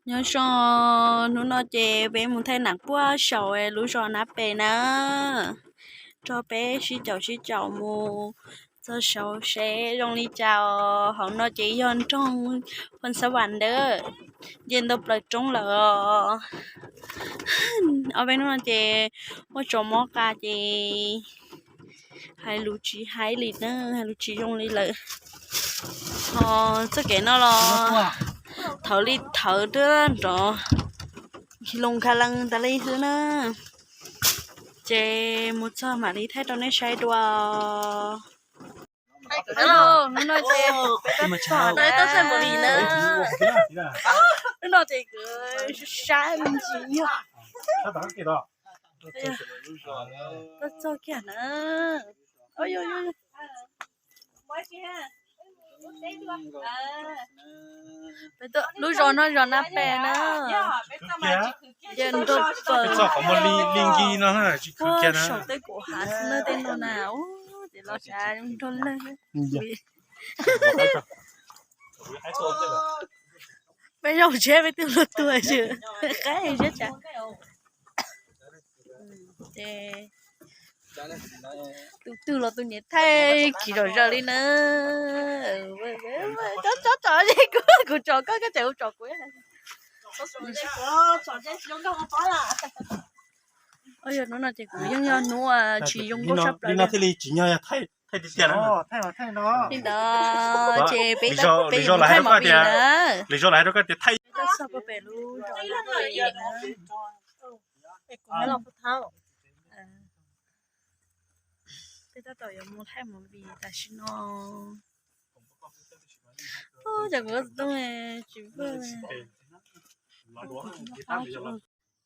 Nyob zoo, hnub no ces peb mus thaij nam puag saum lub zos Nab Pes na, nrog peb sib caum sib caum mus txog saud seb zoo li cas os. Hauv no ces yog nroog Phoos Xab Vam ntawd, nce ntau plaws roob lawm os. Ob peb hnub no ces muaj tsob mob qa ces hais lus tsis haib li na, hais lus tsis zoo li lawm. Ho txoj kev no los thawv li thawv tuaj nrov nkhi loo nkha lees tas li xwb na. Ces mus txog mam li thaij rau nej saib dua. Hnub no ces peb tab tom thaij movie na. Hnub no ces kuv sab me ntsis yog tab txog kiag na. Lub zos no zos Nab Pes na. Ces nrog pawg li nkig no tsis khwv kiag na, saum tej kaum hav xwb na, tej no na. Ub, ces los sav nrog leej. Peb zaum tsheb peb twb luag tuag tsw, qaib siab cas. Ces tus twg los tus niam thaij kiv zom zaws li na. Tsob tsob tsom li kuv, kuv tsom koj, koj tseem kuv tsom kuv. Hnub no ces kuv yeej yog hnub tsis zoo nkauj tshaj plaws li. Thaij tiag tiag na. Li ntawd ces peb tab tom peb mus thaij movie na. Lwm zaus los hais rau koj tias thaij. Peb tab tom txog puag pem lub zos na. Peb tab tom yuav mus thaij movie tam sim no. Ub, cov kuv tsis pw.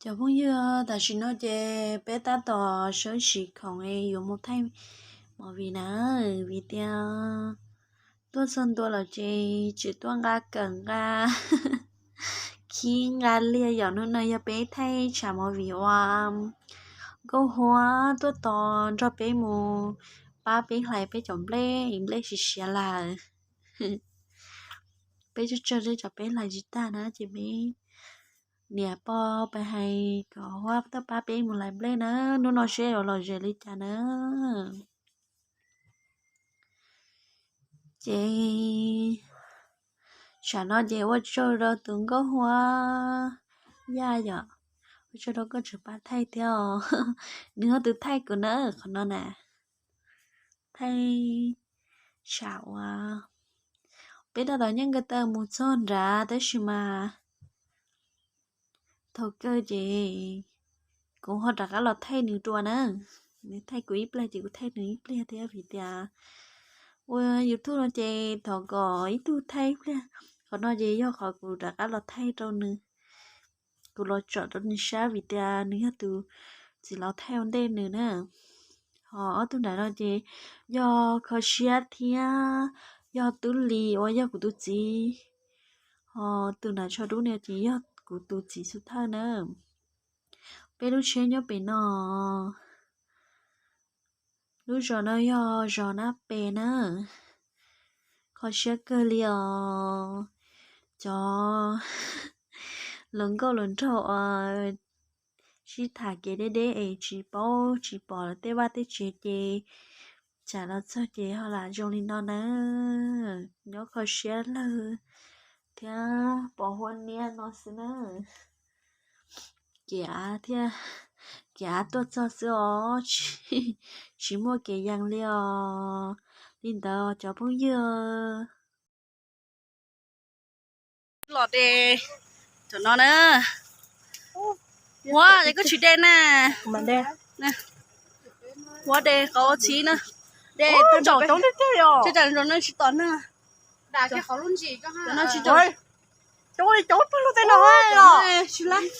Cov phooj ywg, tam sim no ces peb tab tom sawb sim khoom yuav mus thaij movie na, vim tias tuaj txog ntua lawm ces tseem tuaj nqa kawm nqa khib nqa liag yom. Hnub no yog peb thaij tsam movie ua Nkauj Huab tuaj tos nrog peb mus pab peb hlais peb cov nplej, nplej siav siav lawm. Peb tsawg tsawg li cov peb hlais tsis tag na ces peb niam pog pais hais kom Huab tuaj pab peb mus hlais nplej na. Hnub no seb yuav lom zem li cas na. Ces tsam no ces ua tsaug rau tus Nkauj Huab Yaj yom, ua tsaug rau koj tseem pab thaij thiab os. Nws yog tus thaij kuv na, qhov no na, thaij tsam uas peb tab tom nyeej ko taw mus txog nrad tab sis mas thaum kawg ces kuv ho rov qab los thaij nws dua na. Nws thaij kuv ib pliag ces kuv thaij nws ib pliag thiab vim tias ua YouTube no ces thov kom ib tug thaij ib pliag. Qhov no ces yog qhov kuv rov qab los thaij rau nws, kuv los tsom rau nws saib vim tias nws yog tus txiv laus thaij ua ntej nws na. Ho ob tug nram no ces yog Kho Siab thiab yog Tub Lis uas yog kuv tus txiv. Ho tus nram tsho dub no ces yog kuv tus txiv xub thawj na. Peb lub tsheb nyob pem no. Lub zos no yog zos Nab Pes na. Kho siab kawg li os. Cov hluas nkauj hluas nraug uas sib tham kev deb deb es tsis paub tsis pom lawv tej vaj tej tsev ces tsam los txog ces ho lam zoo li no na. Nyob kho siab lawg thiab pom Huab niab no xwb na. Kev av thiab, kev av tuaj txog xwb os, tsis muaj kev yees li os. Li ntawd cov phooj ywg, los de cov no na. Huab, es koj tsis de na? Huab de qhov txhib na. De tag nrho, tsis tom na. Cov no tsis tom. Cov twg lub teb no los?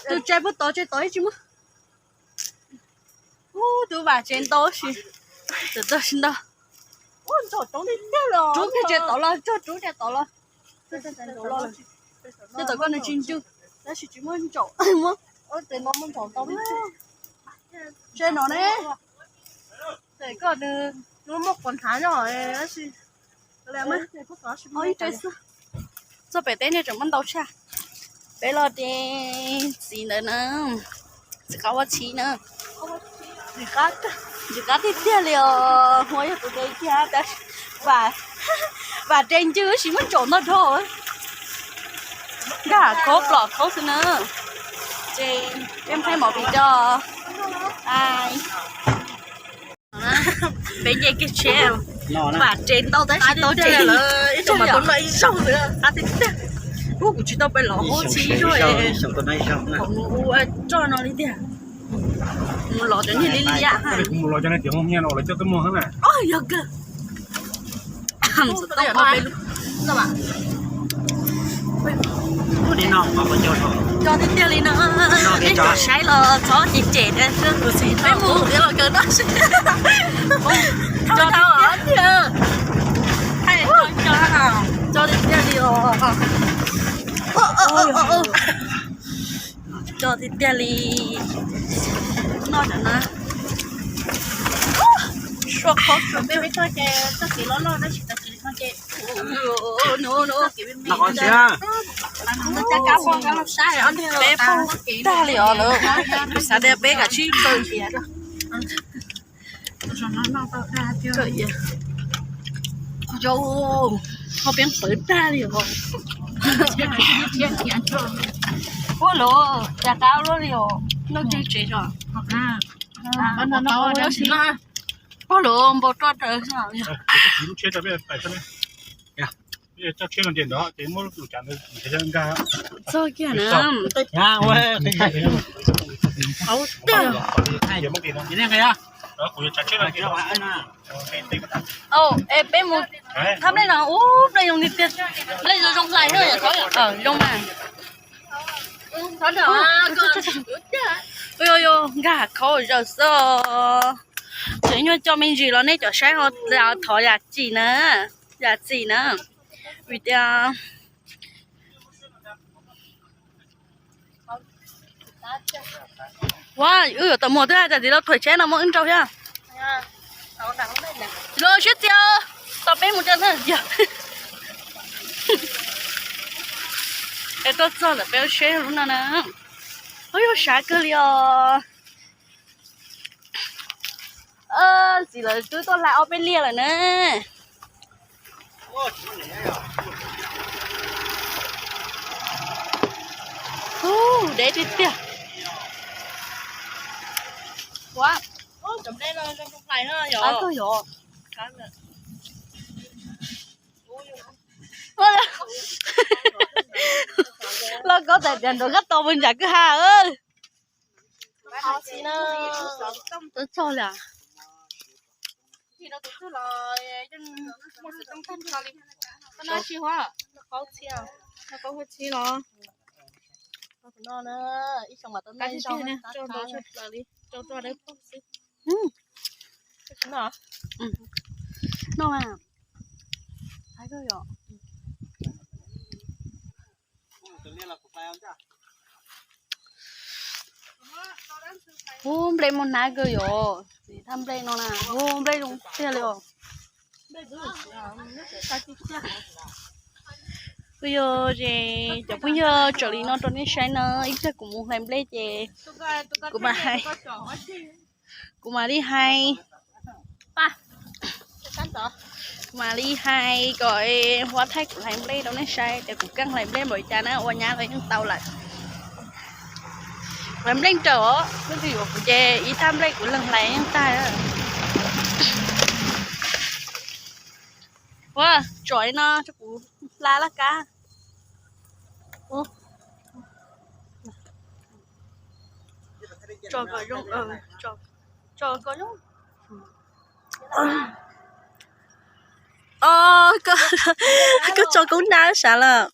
Tus tsaig puag tod, tsaig tod ib tsis muaj. Ub, tus vam tsev ntau si, tus tod tsis ntau. Rub kiag tsev tod los, rub kiag tsev tod los. Tej tom koj nws tsis ntswg, tab sis tsis muaj ntsaum. Tsev no ne, koj nws muaj quav hnav nyob tab sis tsev xwb. Txog pem teb nej tseem muab ntau tshaj. Peb los de txiv ntawd na, txiv qab huab tshib na. Ntxim qab tiag tiag li os, ua yog tus de kiag tab sis vam, vam de ncw sis muab ntsaum ntog dhau. Nkag khaub plom khaub xwb na. Ces peb mus thaij movie tso. Peb nce kiag tsheb, vam de ntau tab sis tau de ib tug mas tau noj ib zaug xwb. Qab tiag tiag. Ub, kuv tsis tau pais los huab tshib ib zaug, ua roj no li tiag. Mus los cov niag liab liab. Yog kawg. Cov tiag tiag li no, nej cov saib los txhob cem cem, peb mus los kawg no. Cov tiag tiag, cov tiag tiag li os. Cov tiag tiag li. Noj cov na. Suab qhov suab peb peb txoj ces txoj kev loj loj tab sis txoj kev no ces, no, no, no, peb poob tag li os lawm. Xav tias peb kav tsij kaw tias, yau, ho peb pawv tag li os. Ua luaj, cas qab luaj li os. Noj kiag tsev tso. Ua luaj, npau roj raws. Txog kiag na. Hauv tiag. Es peb mus thab nplej no ub, nplej zoo tiag tiag. Nplej zoo zoo hlais, zoo mas. Ua, nkag khaub zaws xwb. Tseem nyuaj coj me ntsis los nej cov saib ho thov yam txim na, yam txim na. Vim tias, ua, wb yuav tau muag twb hais tias txiv los thuam tsheb no muab wb nrau thiab. Los siab txias, tos peb mus tso na. Es tuaj txog lawm peb ua tsheb lub no na. Ua, yog sav kawg li os. Txiv lawv twb tuaj hlais ob peb liaj lawm na. Ub, deb tiag tiag. Ua, qab kawg yom. Lauj, koj tais tias nrog koj tos mus ntsam kwj ha. Txog li. No. Ub, nplej muaj hnab kawg yom, txiv thaj nplej no na, ub, nplej zoo tiag li os. Kuj yog es cov phooj ywg, raws li no rau nej saib na, ib pliag kuv mus hlais nplej ces kuv mam hais, kuv mam li hais, kuv mam li hais kom Huab thaij kuv hlais nplej rau nej saib tias kuv keej hlais nplej npaum li cas na, ua nyab los yeej tau lawm. Hlais nplej raws os, leej twg yuav kuv ces ib thaj nplej kuv leeg hlais yeej tag. Ua, tsom li no rau kuv hla laj kab. Tsom kom zoo, tsom kom zoo. Os, koj tso koob nab sav lawm.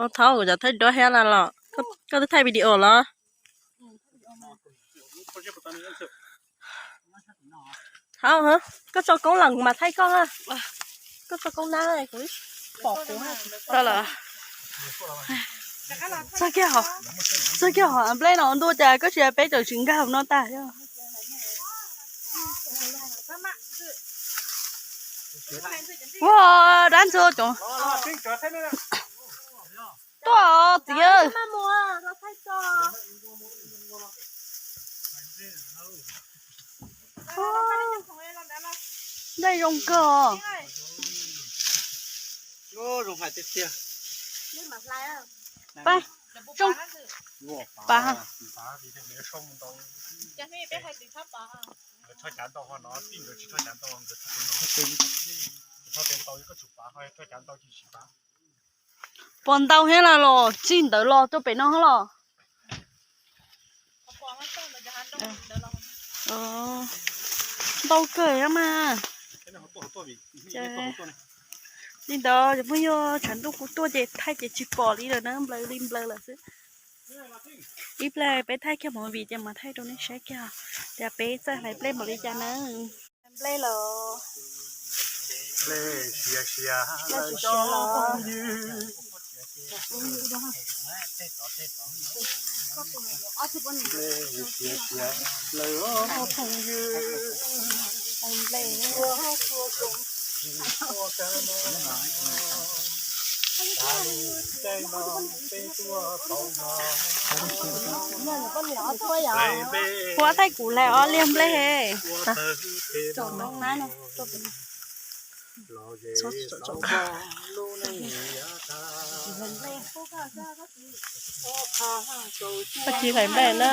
Os, thaub, kuv cov thaij duab thiab los? Koj twb thaij video los? Thaub, koj tso koob los kuv mam thaij koj. Koj tso koob nab kuv pom kuv. Txog kiag hov, txog kiag hov nplej no ntuj, cas koj tsis hais peb tseem tsis nkag hauv no tag thiab. Ua, dab ntxwg cov tuaj txiv. Nqaij zoo kawg os. Pab, tsoo, pab. Puas ntau thiab los los txij ntawd los tuaj pem no los? Ntau kawg mas. Li ntawd cov phooj ywg, tshav ntuj kuv tuaj ces thaij ces tsis pom li lawm na, nplaws li nplaws lawm xwb. Ib pliag peb thaij kiag movie ces mam thaij rau nej saib kiag tias peb txawj hlais nplej npaum li cas na. Nplej los Ua thaij kuv hlais ob liag nplej he. Koj tsis hlais nplej na.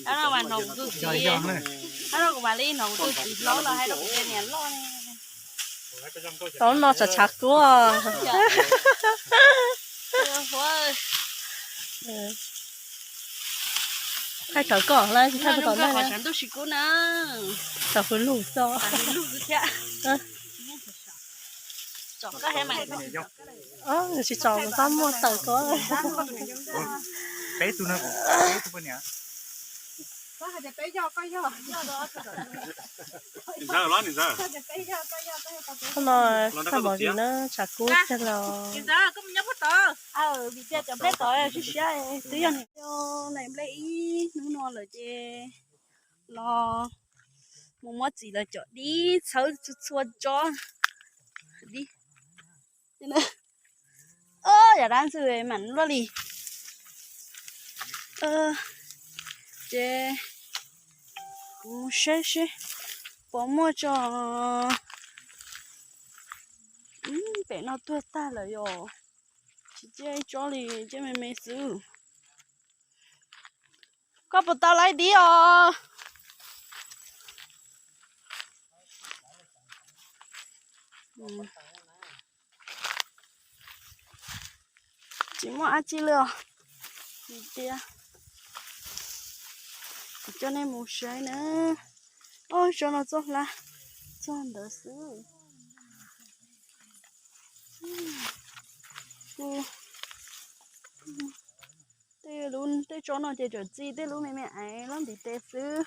Ab no mas hnov kuv tus txiv, ab no kuv mam li hnov kuv tus txiv hlob los hais rau kuv tias niam loj ne. Tau no tshav tshav kub. Thaij thaum koj lawm, tsis thaij thaum ntawd. Qhov tshav ntuj tsis kub na. Tshav hwv lug xwb. Lug xwb thiab. Tsis tsom kuv txhob muaj tawm ko. Peb tug no, peb tug poj niam. Qhov no thaij movie na, tshav kub tiag los. Vim tias cov nplej tod siab siab, twb yog niam nplej ib hnub no lawm ces los mus muab txiv lawv cov dib txhawb txhua tsob dib. Yam dab ntxwg mam luaj li. Ces kuv mus saib seb puas muaj tso. Pem no tuag tag lawm yom. Tsis ciaj ib tsob li, ciaj me me xwb. Koj puas tau laib dib os? Tsis muaj dab tsi li os. Tias kuv coj nej mus saib na. Ob tsob no txoj hlab txog ntawd xwb. Kuv tej lub, tej tsob no ces tseem txi, tej lub me me aiv loj ntiv tes xwb.